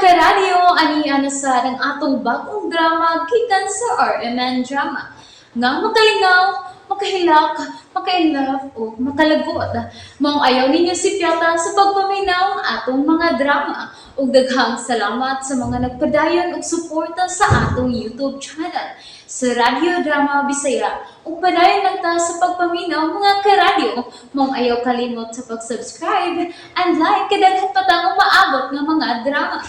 Karadyo, ani na sa ang atong bagong drama gikan sa RMN Drama. Nga makalingaw, makahilak, maka-inlove o makalagot. Maong ayaw ninyo sipyata sa pagpaminaw ang atong mga drama. Ug daghang salamat sa mga nagpadayon og suporta sa atong YouTube channel sa Radyo Drama Bisaya. Ug padayon lang ta sa pagpaminaw, mga karadyo. Maong ayaw kalimot sa pag-subscribe and like kay daghan pa tang umaabot nga mga drama.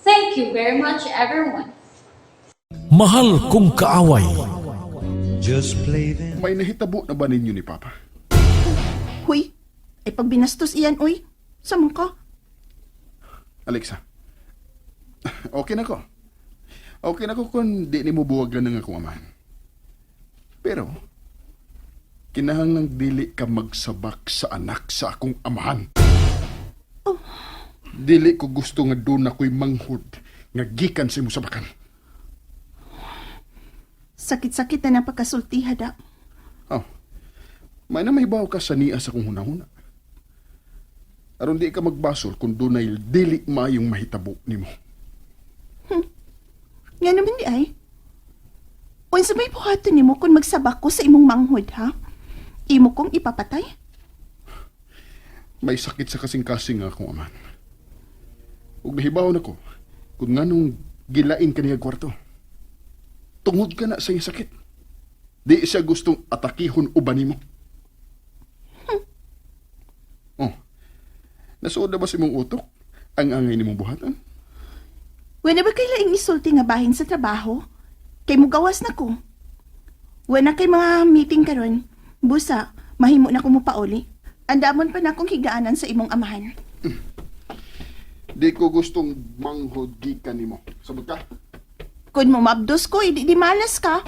Thank you very much, everyone. Mahal Kong Kaaway. Just play them. May nahitabo na ba ninyo ni Papa? Huy, ay pag binastos iyan, uy. Samang ka? Alexa, okay na ko. Okay na ko kung di nimo buwagan ng akong amahan. Pero, kinahanglang dili ka magsabak sa anak sa akong amahan. Dili ko gusto nga doon ako'y manghud nga gikan sa imong sabakan. Sakit-sakit na napakasultiha da. Oh, may na mahibaw ka sa niya sa kong hunahuna. Aron di ka magbasol kung dunay dili maayong mahitabo nimo. Nga naman di ay. Unsa may buhaton nimo kung magsabak ko sa imong manghod, ha? Imo kong ipapatay? May sakit sa kasing-kasing nga akong amahan. Ug nahibaw na ko kung nganong gilain ka niya kwarto. Tungod ka na sa iyang sakit. Di siya gustong atakihon uban nimo. Oh, nasuod na ba sa imong utok ang angay nimong buhatan? Wala ba kay laing isulti nga bahin sa trabaho? Kay mugawas na ko. Wala kay mga meeting karon. Busa, mahimo na ko mo pauli. Andamon pa na akong higaanan sa imong amahan. Di ko gustong manghod gikan nimo. Sabot ka? Kung mo mabdos ko, hindi di malas ka.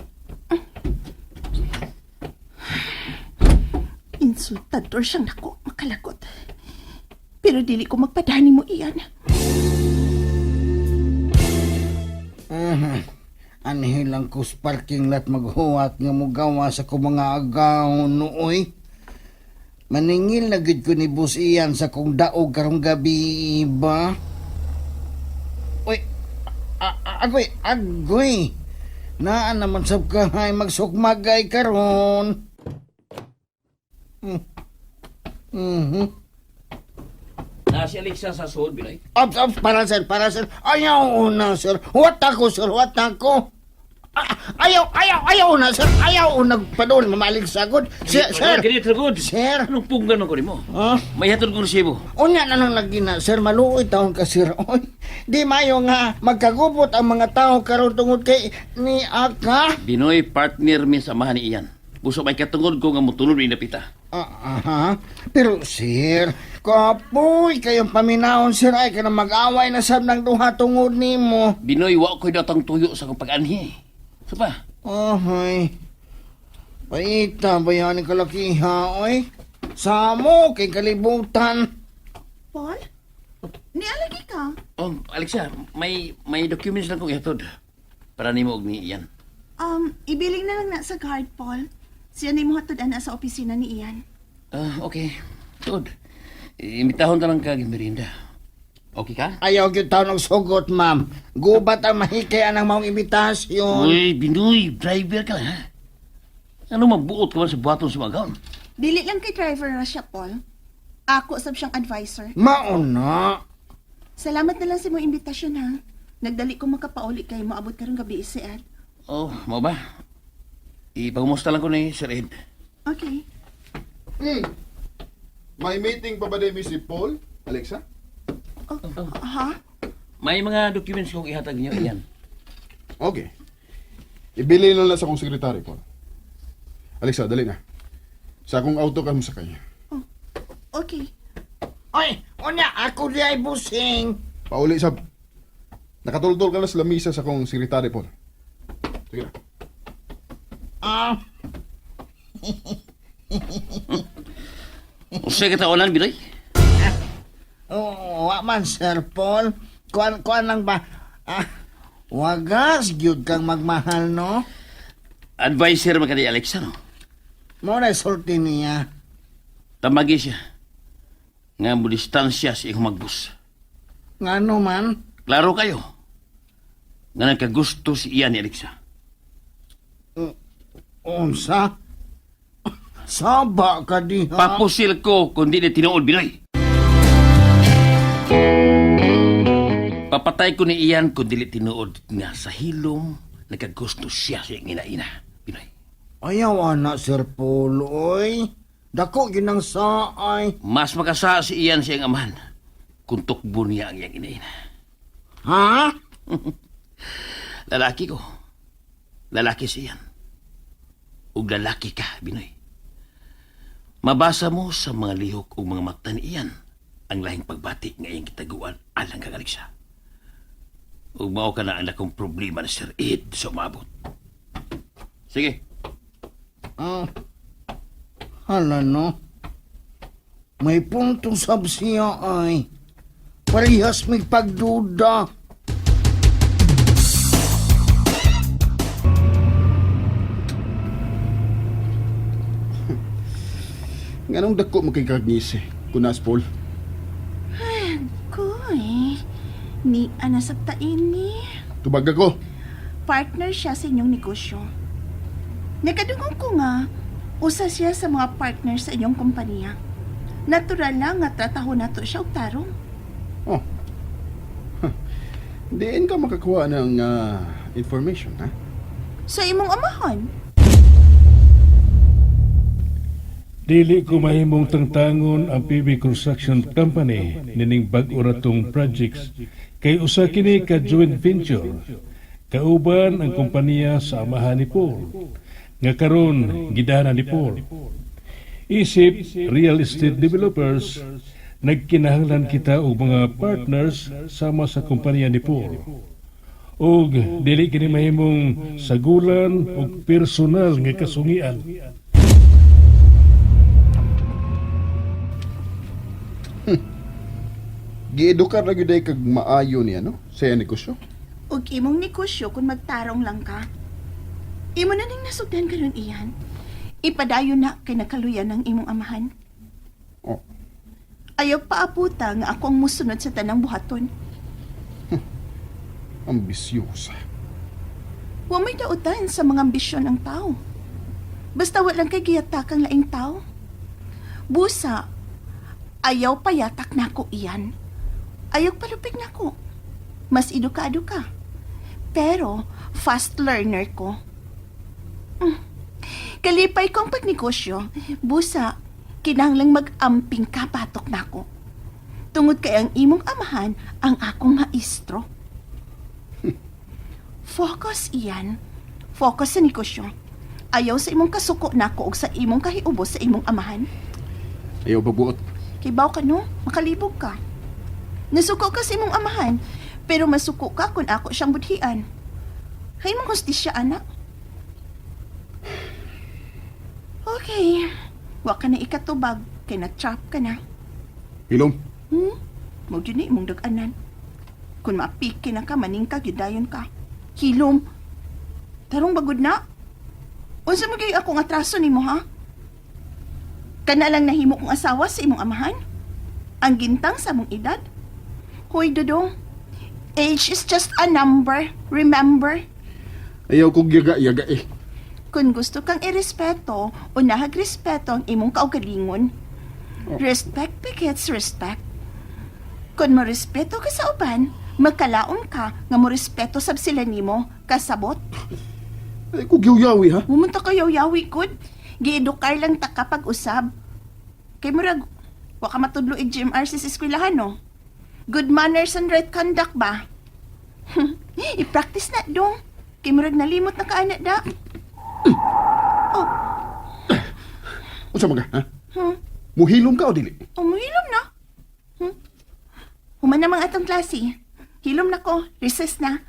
Insultador siyang nako, makalagot. Pero dili ko magpadani mo iyan. Anhi lang ko sa parking lot maghuwat nga mugawa sa ko mga agaw nooy. Maningil na gid ko ni boss Ian sa kong daog karong gabi ba. Uy, agoy, agoy. Naa naman sab ka ay magsukmagay karon. Na si Alexa sa suod, Binoy. Ops, ops, para sir, para sir. Ayaw una, sir. What ako, sir, what ako. Ah, ayaw, ayaw, ayaw na, sir. Ayaw una padol, mamalig sagod. Sir, sir. Ganito, good. Sir. Anong punggan man ko nimo? Ah? May hatod kong resibo. Unya na lang lagi na, sir, maluoy taon ka, sir. Oy, di mayo nga magkagubot ang mga tao karon tungod kay ni Aka. Binoy, partner mi sa amahan ni Ian. Buso may katungod ko nga mutulod ni napita. Ah, aha. Pero sir, kapoy kayong paminahon sir ay kanang mag-away na sab ng duha tungod nimo. Binoy, wa ko'y datang tuyo sa akong pag-anhi. So pa, Ahay. Paita, bayani kalakiha, oy. Samo kay kalibutan. Paul? Nialagi ka? Oh, Alexa, may documents lang kong ihatod. Para nimo og ni Ian. Ibiling na lang na sa guard, Paul. Siya na imong hatod ana sa opisina ni Ian. Ah, okay. Tuod. Imbitahon ta lang kag merienda. Okay ka? Ayaw gyud taon og sugot, ma'am. Gubat ang mahikay anang maong imbitasyon. Uy, Binoy, driver ka lang, ha? Ano mabuot ka man sa buhaton sa mga Dili lang kay driver ra siya, Paul. Ako sab siyang advisor. Maon na. Salamat na lang sa imong imbitasyon, ha. Nagdali ko makapauli kay moabot karong gabi si Ed. Oh, mao ba? Ipangumusta lang ko ni Sir Ed. Okay. May meeting pa ba din si Paul, Alexa? Oh, ha? May mga documents kong ihatag niyo, Ian. Okay. Ibili na lang sa akong sekretary, Paul. Alexa, dali na. Sa akong auto ka mo sakay. Okay. Oy, unya ako di ay busing. Pauli sa... Nakatultol ka na sa lamisa sa akong sekretary, Paul. Sige na. Ah, Usa ka taonan, Binoy? oh, wa man sir Paul. Kuan kuan lang ba? Ah, wagas gyud kang magmahal no. Advisor man ka ni Alexa, no? Mo na sulti niya. Tamagi siya. Nga mo distansya sa iyong magbus. Ngano man? Klaro kayo. Nga nagkagusto si Ian ni Alexa. Unsa? Saba ka diha. Papusil ko kung di na tinuod, Binoy. Papatay ko ni Ian kung dili tinuod nga sa hilom nagkagusto siya sa iyang ina-ina, Binoy. Ayaw ana, Sir Paul, oy. Dako ginang saay. Mas makasa si Ian sa iyang amahan kung tukbo niya ang iyang ina-ina. Ha? Lalaki ko. Lalaki si Ian. Ug lalaki ka, Binoy. Mabasa mo sa mga lihok o mga mata ni Ian ang lahing pagbati nga iyang gitaguan alang kang Alexa. Ug mao ka na ang akong problema ni Sir Ed sa umabot. Sige, Ah. Hala no. May punto sab siya ay. Parehas may pagduda. Nganong dako mo kay kagngisi? Kunas, Paul. Koy, ni anasabtain ni. Tubag ako. Partner siya sa inyong negosyo. Nakadungog ko nga, usa siya sa mga partner sa inyong kompanya. Natural lang nga trataho nato siya og tarong. Oh. Huh. Diin ka makakuha ng information, ha? Sa imong amahan. Dili ko mahimong tangtangon ang PB Construction Company nining bag-o ra tong projects kay usa kini ka joint venture kauban ang kompanya sa amahan ni Paul nga karon gidana ni Paul. Isip real estate developers, nagkinahanglan kita og mga partners sama sa kompanya ni Paul ug dili kini mahimong sagulan og personal nga kasungian. Giedukar ra gyud ay kag maayo niya, no? Sa iyang negosyo. Og imong negosyo kung magtarong lang ka. Imo na ning nasugdan karon iyan. Ipadayon na kay nakaluyan ng imong amahan. Oh. Ayaw paabuta nga ako ang musunod sa tanang buhaton. Ambisyosa. Wa may dautan sa mga ambisyon ang tao. Basta wa lang kay giyatak ang laing tao. Busa, ayaw payatak nako iyan. Ayaw palupig nako. Mas edukado ka. Pero, fast learner ko. Kalipay ko ang pagnegosyo. Busa, kinahanglang mag-amping ka patok nako. Tungod kay ang imong amahan ang akong maestro. Focus iyan. Focus sa negosyo. Ayaw sa imong kasuko nako og sa imong kahiubos sa imong amahan. Ayaw babuot. Kibaw ka no, makalibog ka. Nasuko ka sa imong amahan, pero masuko ka kung ako siyang budhian. Hay mong hustisya, anak. Okay. Wa ka na ikatubag, kay na-trap ka na. Hilom. Mo gyud ni imong dag-anan. Kung mapiki na ka, maningka, gyud dayon ka. Hilom. Tarong bagod na. Unsa mo gyud akong atraso nimo ha? Kana lang nahimo kong asawa sa imong amahan? Ang gintang sa mong edad? Hoy, Dodong. Age is just a number, remember? Ayaw kong yaga-yaga eh. Kung gusto kang irespeto, unahag respeto ang imong kaugalingon. Respect begets respect. Kung morespeto ka sa uban, magkalaom ka nga morespeto sab sila nimo, kasabot. Ay kog yawi ha. Mumunta ka yaw-yawi gud. Giedukar lang ta ka pag-usab. Kay murag, wa ka matudlo ig GMRC sa eskwelahan, no? Good manners and right conduct ba? I-practice na dong. Kay murag nalimot na ka ana da. Oh, Unsa man ka, ha? Muhilom ka o dili? Umuhilom na. Human namang atong klase. Hilom na ko. Recess na.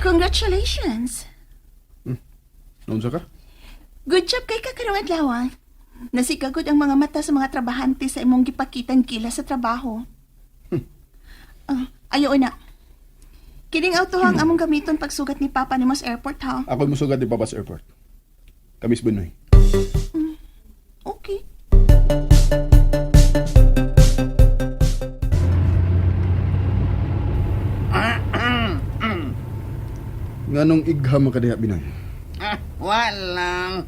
Congratulations! Unsa ka? Good job kay kakarong adlaw. Nasikagod ang mga mata sa mga trabahante sa imong gipakitang kila sa trabaho. Ah, Ayo na. Kining autohang among gamiton pagsugat ni Papa nimo sa airport ha. Ako musugat ni Papa sa airport. Kamis Binoy. Okay. Nganong igha man ka diha, Binoy? Ah, walang.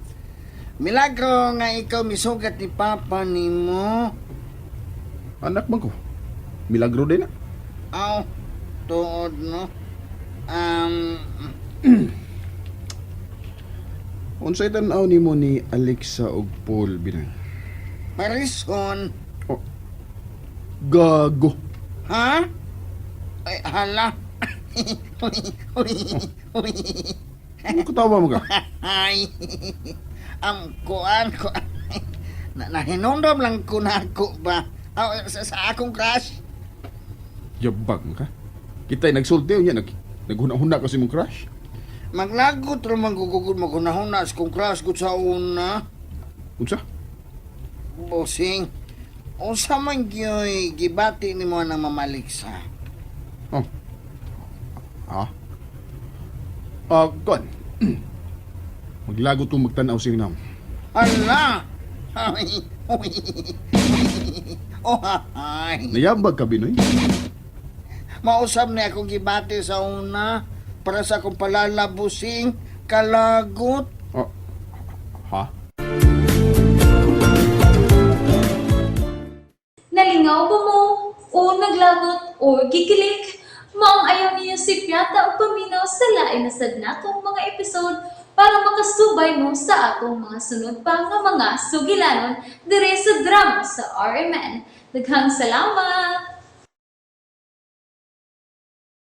Milagro nga ikaw misugat ni Papa nimo. Anak man ko. Milagro din na. Aw, tuod no. Unsay tan-aw nimo ni Alexa og Paul, Binoy? Parison. Oh. Gago. Ha? Ay, hala. Ano katawa mo ka? Ay. Kuan ko. Na, nahinumdum lang ko na ako ba? Aw, sa akong crush. Yabag mo ka. Kita'y nagsulti niya, naghuna-huna ka sa imong crush. Maglagot ra man gugugod maghunahuna sa kong crush gud sa una. Unsa? Bossing, unsa man gyoy gibati nimo nang mamaliksa? Oh. Ha? Ah, kon. Maglagot kong magtan-aw siyang nam. Hala! Ay, uy. Oh, ay. Nayabag ka, Binoy. Mausab ni akong gibati sa una para sa akong palalabusing kalagot. Oh. Ha? Nalingaw ba mo? O naglagot o gikilig? Maong ayaw niyo si Piata o paminaw sa lain na sad natong mga episode para makasubay mo sa atong mga sunod pa nga mga sugilanon dire sa drama sa RMN. Daghang salamat!